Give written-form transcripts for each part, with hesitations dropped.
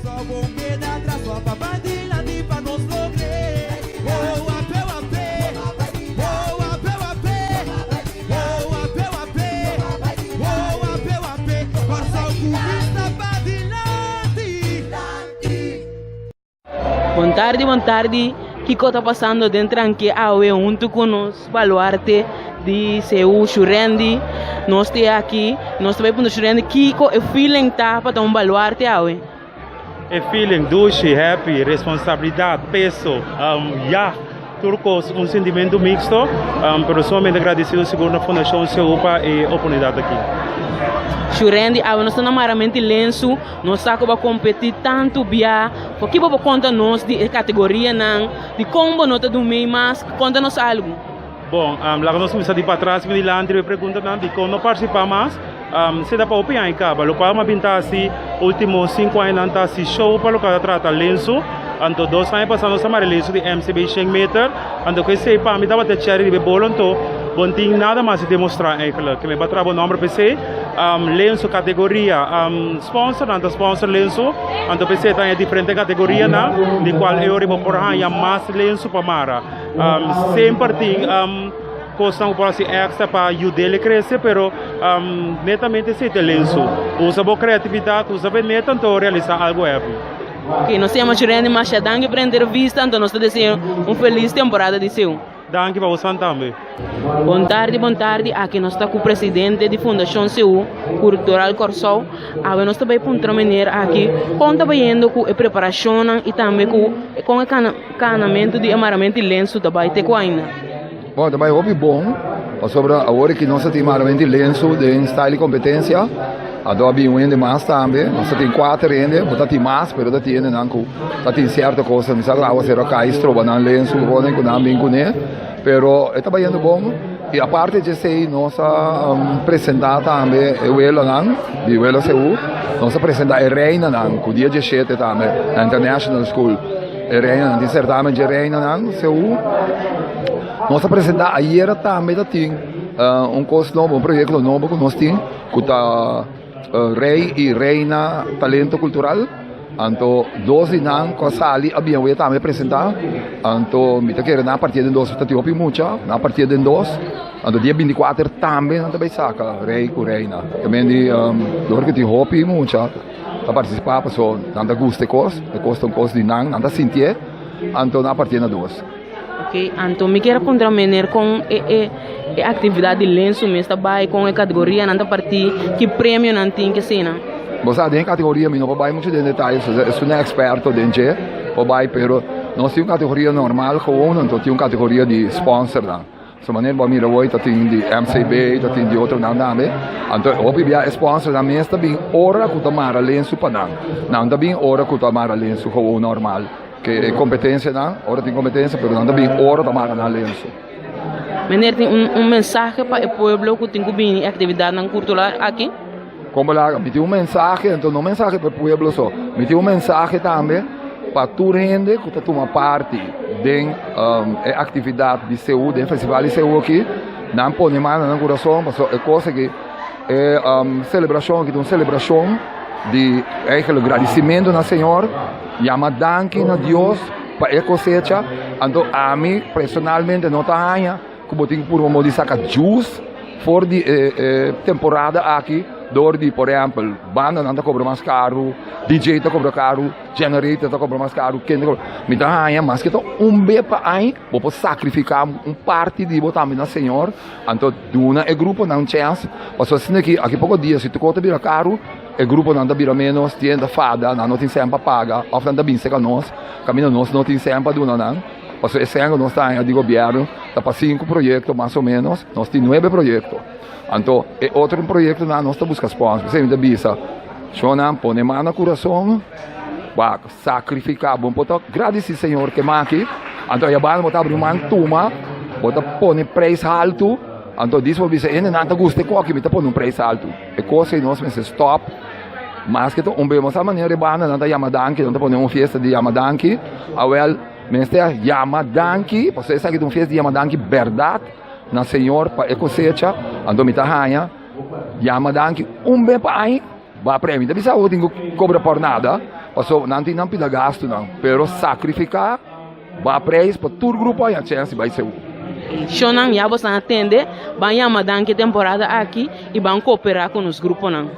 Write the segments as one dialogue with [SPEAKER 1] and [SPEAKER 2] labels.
[SPEAKER 1] Bon tardi, bon tardi. Kiko ta pasando den Tranque awe huntu ku nos baluarte di Seú Shurendi. Nos te aki, nos ta bai puntra Shurendi kiko e feeling ta pa ta un baluarte awe.
[SPEAKER 2] E feeling dushi, happy, responsabilidad, peso, ya, tur cos, un sentimento mixto, pero sumamente agradecido sigur na Fundacion Seú pa e oportunidad aki.
[SPEAKER 1] Shurendi, awe nos ta na Maramenti Lensu, nos sa cu bo a competi tanto bia, por ki bo por conta nos di e categorianan, di con bo no ta dumei mas, conta nos algo.
[SPEAKER 2] Bon, laga nos kuminsá di patras bin dilanti riba e preguntanan dikon no partisipá mas. Se ta pa hopi aña kaba, lokual mi a bin ta hasi último sinku añanan ta hasi show pa loke ta trata lensu. Anto dos aña pasá nos a mara e lensu di MCB shen meter. Anto ku esei pa mi tabata chèri riba e bolo anto bo no tin nada mas di demostrá eigentlik. Ke mi ba traha bo nòmber p'esei. Lensu kategoria, sponsornan ta sponsor lensu, anto p'esei ta haña diferente kategorianan di kual e ora bo por haña mas lensu pa mara. Semper tin kosnan ku por hasi èkstra pa yud'é krese, pero netamente esei ta e lensu. Usa bo kreatividat, usa bo meta anto realisá algu hepi.
[SPEAKER 1] Ok, nos ta yama Shurendi masha danki pa e entrevista, anto nos ta desea un felis temporada di seu.
[SPEAKER 2] Danki pa bosan tambe.
[SPEAKER 1] Bon tardi, bon tardi, aki nos ta ku presidente di Fundashon Seú Kultural Kòrsou. Awe nos ta bai puntra meneer aki kon ta bayendo ku e preparashonnan i tambe ku kon e kanamentu di e maramentu di lensu ta bai te ku ainda.
[SPEAKER 3] Bon, ta bai hopi bon, pasobra awor ki nos ta tin maramentu di lensu den style di kompetensia, anto a bin un hende mas tambe, nos ta tin kuater hende, bo ta tin mas, pero ta tin hendenan ku ta tin sierto kos, mi sa ku awasero a kai stroba nan lensu ku nan bin kuné. Pero e ta bayendo bon y aparte dje esey nos a presenta tambe e welonan di Welo Seú, nos a presenta e reinanan cu dia dieshete tambe na International School, e reinanan tin certamen dje reinanan Seú. Nos a presenta ayera tambe ta tin un cos nobo, un proyecto nobo cu nos tin cu ta Rey y Reina Talento Cultural. Anto dos di nan ku a sali a bin awe tambe presentá. Anto mi ta kere nan a partia den dos, ta tin hopi mucha, nan a partia den dos. Anto dia binti kuater tambe nan ta bai saka rei ku reina. Ta men di dor ku tin hopi mucha ta partisipá paso nan ta gusta e kos, e kos ta un kos di nan, nan ta sintié, anto nan a partia na dos.
[SPEAKER 1] Ok, anto mi kier a puntra meneer kon e e e actividad di lensu mes ta bai, kon e categorianan ta partí, ki premionan tin, kesina?
[SPEAKER 3] Bo sa, den e categoria mi no por bai mucho den detaye, so esun e experto den dje por bai, pero nos tin un categoria normal gewoon, anto tin un categoria di sponsornan. So manera bo a mira awor ta tin di MCB, ta tin di otronan tambe, anto hopi bia e sponsornan mes ta bin ora cu ta mara lensu pa nan, nan ta bin ora cu ta mara lensu gewoon normal. Ke e kompetensianan, ora tin kompetensia, pero nan ta bin ora ta mara nan lensu.
[SPEAKER 1] Meneer tin un un mensahe pa e pueblo ku tin ku bini e aktividatnan kultural aki?
[SPEAKER 3] Komo laga, mi tin un mensahe, anto no mensahe pa e pueblo so, mi tin un mensahe tambe pa tur hende ku ta tuma parti den e aktividat di Seú, den festival di Seú aki, nan pone man na nan kurason, pasobra e kos aki, e selebrashon aki ta un selebrashon di eigenlijk gradisimentu na Señor. Yama danki na Dios pa e kosecha, anto ami personalmente no ta haña ku bo tin ku purba modo di saka jus for di e temporada aki dor di por ehèmpel bandanan ta kobra mas karu, DJ ta kobra karu, generator ta kobra mas karu, kende ta kobra, mi ta haña maske ta un be pa aña bo por sakrifiká un parti di bo tambe na Señor, anto duna e gruponan un chèns pasobra asina aki aki poko dia si tur kos ta bira karu. E gruponan ta bira ménos, tin ta fada, nan no tin sèn pa paga òf nan ta bin serka nos, kaminda nos no tin sèn pa duna nan. Pasobra e sèn ku nos ta haña di gobièrnu ta pa sinku proyekto mas o ménos, nos tin nuebe proyekto. Anto e otro proyektonan nos ta buska spònser. P'esei mi ta bisa, shonnan pone man na kurason, wak, sakrifiká bo por ta gradisí Señor ke maki, anto ayabanda bo ta abri man tuma, bo ta pone preis haltu, anto dis bo bisa hende nan ta gusta e koki, mi ta pone un preis haltu. E kos ei nos mester stòp. Maske ta un bes sa manera e bandanan ta yama danki, nan ta pone un fiesta di yama danki. Awèl, mester yama danki, pasobra esaki ta un fiesta di yama danki bèrdat na Señor pa e kosecha. Anto mi ta haña yama danki un bes pa aña. Ba prei, mi ta bisa bo tin ku kobra por nada, pasobra nan tin nan pida gastunan, pero sakrifiká ba preis pa tur grupo haña chèns di bai Seú.
[SPEAKER 1] Shownan ya boso a tende, ban yama danki e temporada aki i ban kooperá ku nos gruponan.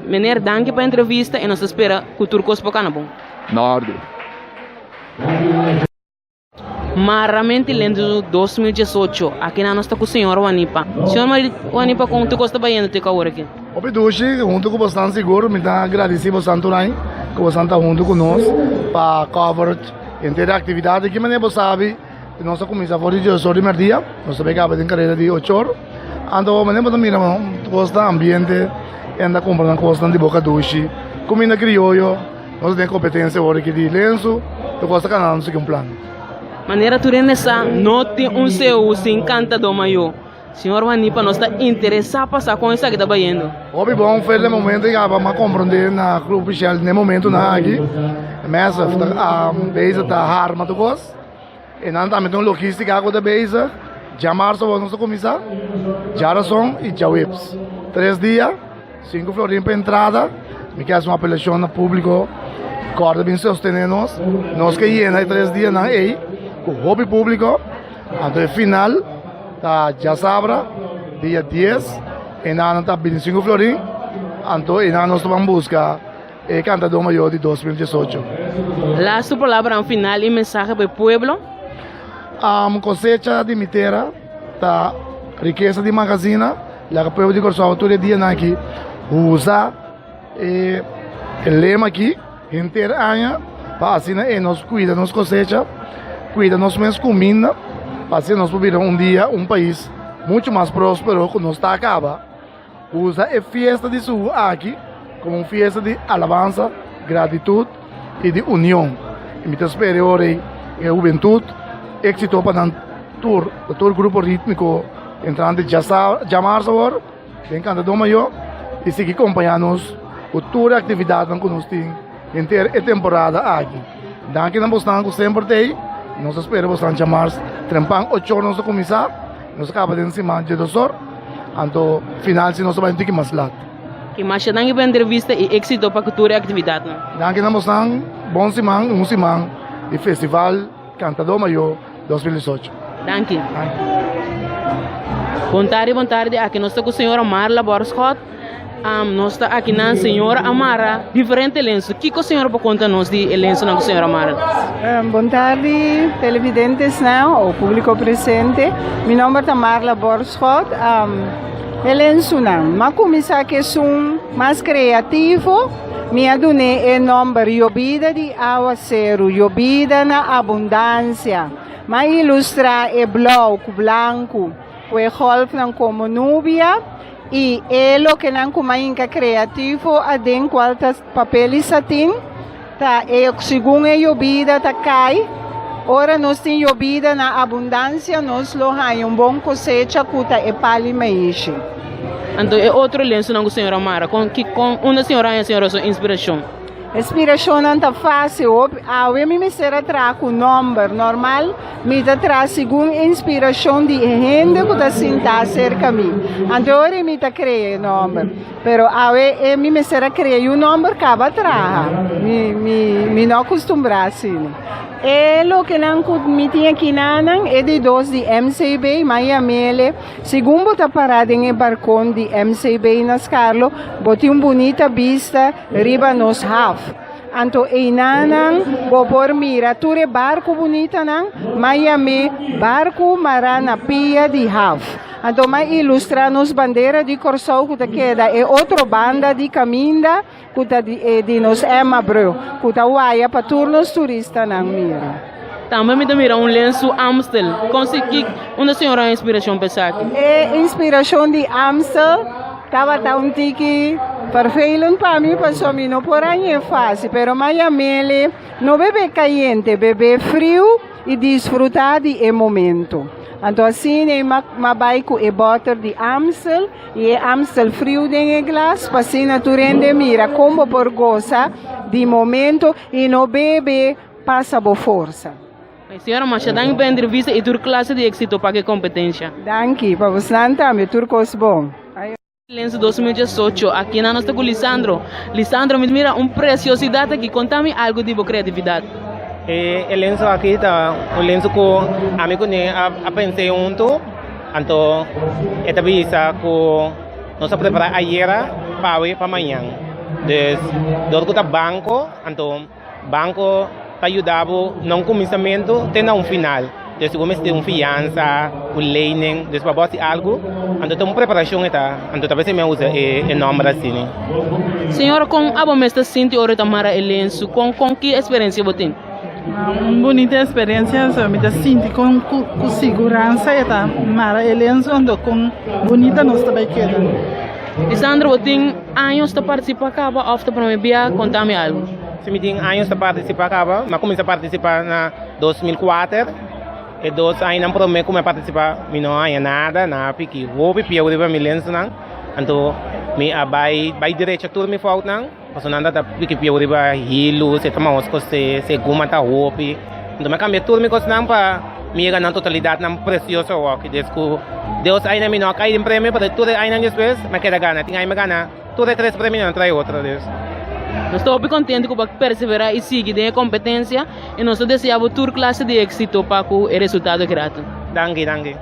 [SPEAKER 1] Meneer danki pa entrevista i nos ta spera ku tur kos por kana bon.
[SPEAKER 3] Na orde.
[SPEAKER 1] Maramente lento 2018 aki nan nos ta ku señor Wanipa. Señor Wanipa kon tur kos ta bayendo te ku awor aki?
[SPEAKER 4] Hopi dushi, huntu ku bosnan sigur mi ta gradisí bosnan tur aña ku bosnan ta huntu ku nos pa cover henter e aktividat. Di ki manera bo sabi nos a kuminsá for di dies or di mèrdia, nos ta bai kaba den karera di ocho or. Anto manera bo ta mira kos ta ambiente, hende a kumpra nan kosnan di boka dushi, kuminda krioyo. Nos ta den kompetensia awor aki di lensu, e kos ta kanando sigui un plan.
[SPEAKER 1] Manera tur hende sa, no tin un seu sin kantadó mayó. Señor Wanipa, nos ta interesá pa sa kon esaki ta bayendo.
[SPEAKER 4] Hopi bon, Fer, den momento i kaba m'a komprondé na Grupo Shell den momentunan aki, Massive ta bezig ta harma tur kos. E nan tambe tin un logística ku ta bezig. Djamarso awor nos ta kuminsá, djarason i djaweps. Tres dia, sinku florin pa entrada. Mi ke hasi un apelashon na públiko, kòrda bin sostené nos. Nos ke yena e tres dianan ei ku hopi públiko. Anto e final ta djasabra, dia dies, e nan ta bintisinku florin. Anto e nan nos ta ban buska. E kantadó mayor di 2018.
[SPEAKER 1] Lastu palabranan final i mensahe pa e pueblo.
[SPEAKER 4] Kosecha di mi tera ta rikesa di magazina. Laga pueblo di Kòrsou tur e dianan aki usa e lema aki henter aña pa asina e nos kuida nos kosecha, kuida nos mes kuminda pa asina nos por bira un dia un pais muchu mas próspero ku nos ta kaba. Usa e fiesta di Suhu aki komo un fiesta di alabansa, gratitut i di union. I mi ta spera e ora ei e hubentut éksito pa nan tur, pa tur grupo rítmiko entrante djamarsa awor den Kantadó Mayó i sigui kompañá nos ku tur e aktividatnan ku nos tin henter e temporada aki. Danki na bosnan ku semper ta ei. Nos ta spera bosnan djamars trempan ochor nos ta kuminsá. Nos a kaba den siman djedosor, anto final si nos a bai un tiki mas lat.
[SPEAKER 1] Ke masha danki pa entrevista i éksito pa ku tur e aktividatnan.
[SPEAKER 4] Danki na bosnan, bon siman i un siman di Festival Kantadó Mayó 2018.
[SPEAKER 1] Danki. Bon tardi, bon tardi. Aki nos ta ku señora Marla Borschot. Nos ta aki nan señora a mara diferente lensu. Kiko señora por konta nos di e lensunan ku señora mara?
[SPEAKER 5] Bon tardi televidentesnan o publico presente. Mi nomber ta Marla Borschot. E lensunan, m'a kuminsá ku esun mas kreativo. Mi a dun'é e nomber Yobida di Awaseru, Yobida na Abundansia. M'a ilustrá e blou ku blanku, ku e gòlfnan komo nubia. I e lokenan ku mainka kreativo aden kual ta papel i satin ta e segun e yobida ta kai. Ora nos tin yobida na abundansia nos lo haña un bon kosecha ku ta e pali maishi.
[SPEAKER 1] Anto e otro lensunan ku señora mara kon ki kon unda señora haña señora su inspirashon?
[SPEAKER 5] Inspirashonnan ta fásil hopi. Awe mi mester a traha ku nòmber. Normal mi ta traha segun inspirashon di e hende ku ta sintá serka mi. Anto e ora mi ta krea e nòmber. Pero awe e mi mester a krea yu nòmber kaba traha. Mi mi mi no akustumbrá asina. E lokenan ku mi tin akinanan e di dos di MCB, Maya Mele. Segun bo ta pará den e barkon di MCB na Skarlo, bo tin un bunita bista riba nos haf. Anto einanan bo por mira tur e barku bunitanan, m'a yam'é barku mará na pia di haf. Anto m'a ilustrá nos bandera di Kòrsou ku ta keda e otro banda di kaminda ku ta di e di nos Emma Brug, ku ta waya pa tur nos turistanan mira.
[SPEAKER 1] Tambe mi ta mira un lensu Amstel. Kon si ki unda señora haña inspirashon pa esaki?
[SPEAKER 5] E inspirashon di Amstel tabata un tiki vervelend pa mi pasobra mi no por hañ'é fásil, pero m'a yam'é no bebé kayente, bebé friu i disfrutá di e momento. Anto asina ei m'a bai ku e bòter di Amstel i e Amstel friu den e glas pa asina tur hende mira kon bo por gosa di momento i no bebe pasa bo forsa.
[SPEAKER 1] Señora masha danki pa e entrevista i tur klase di éksito pa ke kompetensha.
[SPEAKER 5] Danki pa bosnan tambe tur kos bon.
[SPEAKER 1] Lensu 2018, aki nan nos ta ku Lisandro. Lisandro, mi mira un presiosidat aki, konta mi algu di bo kreatividat.
[SPEAKER 6] E e lensu aki ta un lensu ku ami ku ne a a pens'é huntu, anto e ta bisa ku nos a prepará ayera pa awe pa mañan. Dus dor ku ta banko, anto Banco ta yuda bo na un kuminsamentu te na un final. Entonces si bo mester un fiansa, un lening, dus pa bo hasi algu, anto ta un preparashon e ta. Anto ta bes mi a usa e nòmber asina.
[SPEAKER 1] Señora, kon abo mes ta sinti ora ta mara e lensu? Kon kon ki eksperensia bo tin?
[SPEAKER 7] Un bunita eksperensia, so mi ta sinti kon ku siguransa e ta mara e lensu, anto kon bunita nos ta bai keda.
[SPEAKER 1] Lisandro, bo tin años ta participa caba of ta prome bia? Conta mi algo.
[SPEAKER 6] Si mi tin años ta participa caba, mi a cuminsa participa na 2004, e dos añanan prome cu mi a participa mi no haña nada, nan a piki hopi pieu riba mi lensunan, anto mi a bay bay derecha tur mi foutnan, pasobra nan ta piki pieu riba hilu, si ta mahos cose, si e guma ta hopi, anto mi a cambia tur mi cosnan pa mi yega na totalidadnan precioso awor. Des ku dos añanan mi no a kai den premio, pero tur e añanan despues mi a keda gana. Tin aña mi a gana tur e tres premionan, a trae otro des.
[SPEAKER 1] Nos ta hopi kontento ku bo a perseverá i sigui den e kompetensia i nos ta deseá bo tur klase di éksito pa ku e resultado grato.
[SPEAKER 6] Danki, danki.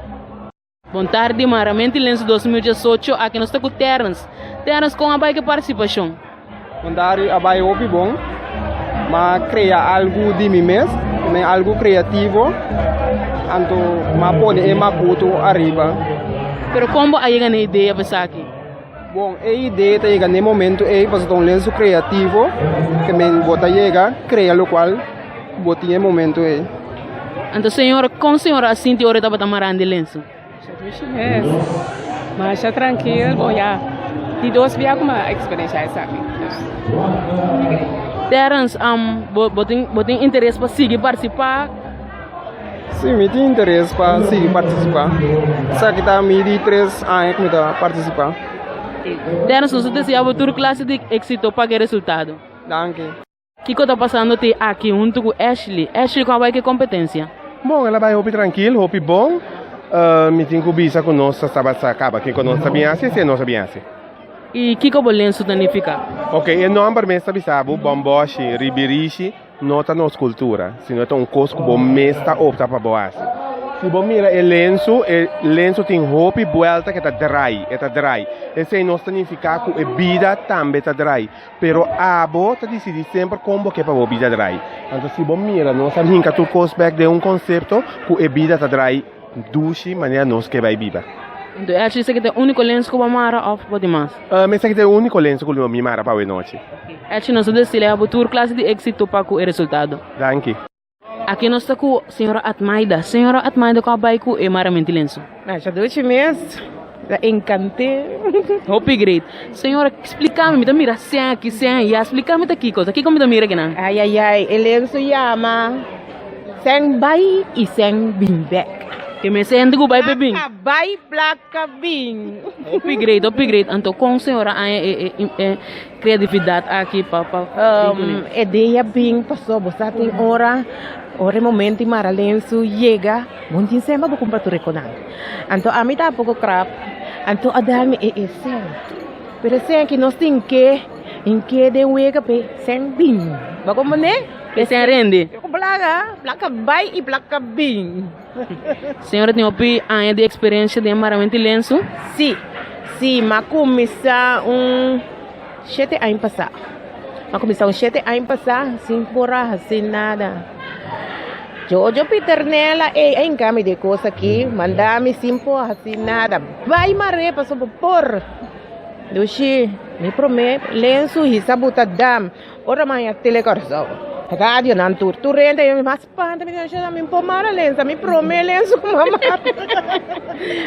[SPEAKER 1] Bon tardi, Maramenti Lensu 2018, aki nos ta ku Terence. Terence, kon a bai ku e partisipashon?
[SPEAKER 8] Bon tardi, a bai hopi bon. M'a krea algu di mi mes, men algu kreativo, anto m'a pone e makutu ariba.
[SPEAKER 1] Pero kon bo a yega na e idea pa esaki?
[SPEAKER 8] Bon, e idea ta yega na e momento ei pasobra ta un lensu kreativo ke men bo ta yega krea lokual ku bo tin e momento ei.
[SPEAKER 1] Anto señora, kon señora a sinti ora e tabata marando e lensu?
[SPEAKER 9] Masha Masha trankil, bon ya di dos bia ku mi a eksperenshá esaki.
[SPEAKER 1] Terence, um, bo, bo tin, bo tin interes pa sigui partisipá?
[SPEAKER 8] Sí, mi tin interes pa sigui partisipá. Esaki ta mi di tres aña ku mi ta partisipá.
[SPEAKER 1] Terence, nos ta deseá bo tur klase di éksito pa ku e resultado.
[SPEAKER 8] Danki.
[SPEAKER 1] Kiko ta pasando te aki huntu ku Ashley? Ashley kon a bai ku e kompetensia?
[SPEAKER 10] Bon, el a bai hopi trankil, hopi bon. Mi tin ku bisa ku nos ta tabata kaba kiko nos ta bin hasi, esei nos a bin hasi.
[SPEAKER 1] I kiko bo lensu ta nifiká?
[SPEAKER 10] Ok, e nòmber mes ta bisa bo, Bòmbòshi, Ribirishi, no ta nos kultura, sino e ta un kos ku bo mes ta opta pa bo hasi. Si bo mira e lensu, e lensu tin hopi buèlta ku e ta drai, e ta drai. Esei nos ta nifiká ku e bida tambe ta drai. Pero abo ta disidí semper kon bo ke pa bo bida drai. Anto si bo mira nos a hinka tur kos bek den un konsepto ku e bida ta drai dushi manera nos ke bai biba.
[SPEAKER 1] Anto Ashley esaki ta e úniko lensu ku bo mara òf bo tin mas?
[SPEAKER 10] Esaki ta e úniko lensu ku mi mara pa awe nochi.
[SPEAKER 1] Ashley nos ta deseá bo tur klase di éksito pa ku e resultado.
[SPEAKER 10] Danki.
[SPEAKER 1] Aki nos ta ku señora Atmaida. Señora Atmaida ku a bai ku e maramenti lensu?
[SPEAKER 9] Masha dushi mes. Ta enkant'é.
[SPEAKER 1] Hopi great. Señora, splika mi, mi ta mira sèn aki, sèn ayá. Splika mi ta kiko? Ta kiko mi ta mira akinan?
[SPEAKER 9] Ai ai ai, e lensu yama sèn bai i sèn bin bèk.
[SPEAKER 1] Ke mester hende ku bai pa e bin?
[SPEAKER 9] Plaka bai, plaka bin.
[SPEAKER 1] Hopi great, hopi great. Anto kon señora haña e e Creatividad aki pa pa bin kuné.
[SPEAKER 9] E dia bin paso bo sa tin ora, ora e momento di mara lensu yega, bo no tin sèn pa bo kumpra tur e konan. Anto ami ta poko krap, anto a dal mi e e sèn. Pero e sèn ki nos tin ke hink'é den wega p'e sèn bin. Bo a komprendé?
[SPEAKER 1] P'e sèn rende.
[SPEAKER 9] Plaka, plaka bai i plaka bin.
[SPEAKER 1] Señora tin hopi aña di experiencia den maramento di lensu?
[SPEAKER 9] Sí, sí, m'a cuminsa un shete aña pasá. M'a cuminsa un shete aña pasá sin por a haci nada. Jojo Pieternella ey a hinca mi den cos aki, manda mi sin por haci nada. Bay mar'é pasobra bo por. Dushi, mi prome lensu hisa buta dam. Ora mi haña tele Kòrsou, radionan tur, tur hende a yama mi. Panta mi di mi por mara lensa, mi prome lensa ku mama.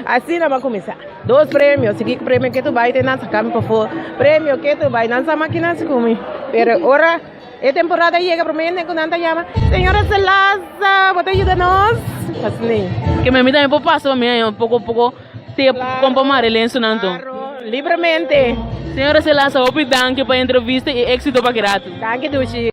[SPEAKER 9] Asina mi a kuminsá. Dos premio, sigui ku premio ke tu bai te nan saka mi pafó. Premio ke tu bai, nan sa makina si ku mi. Pero ora e temporada yega prome hende ku nan ta yama, Señora Selasa, bo ta yuda nos? Asina.
[SPEAKER 1] Ke mi tambe por pasa pa mi haña un poko poko tep kon pa mara e lensunan anto.
[SPEAKER 9] Klaro, libremente.
[SPEAKER 1] Señora Selasa, hopi danki pa e entrevista i éksito pa ki ratu.
[SPEAKER 9] Danki Dushi.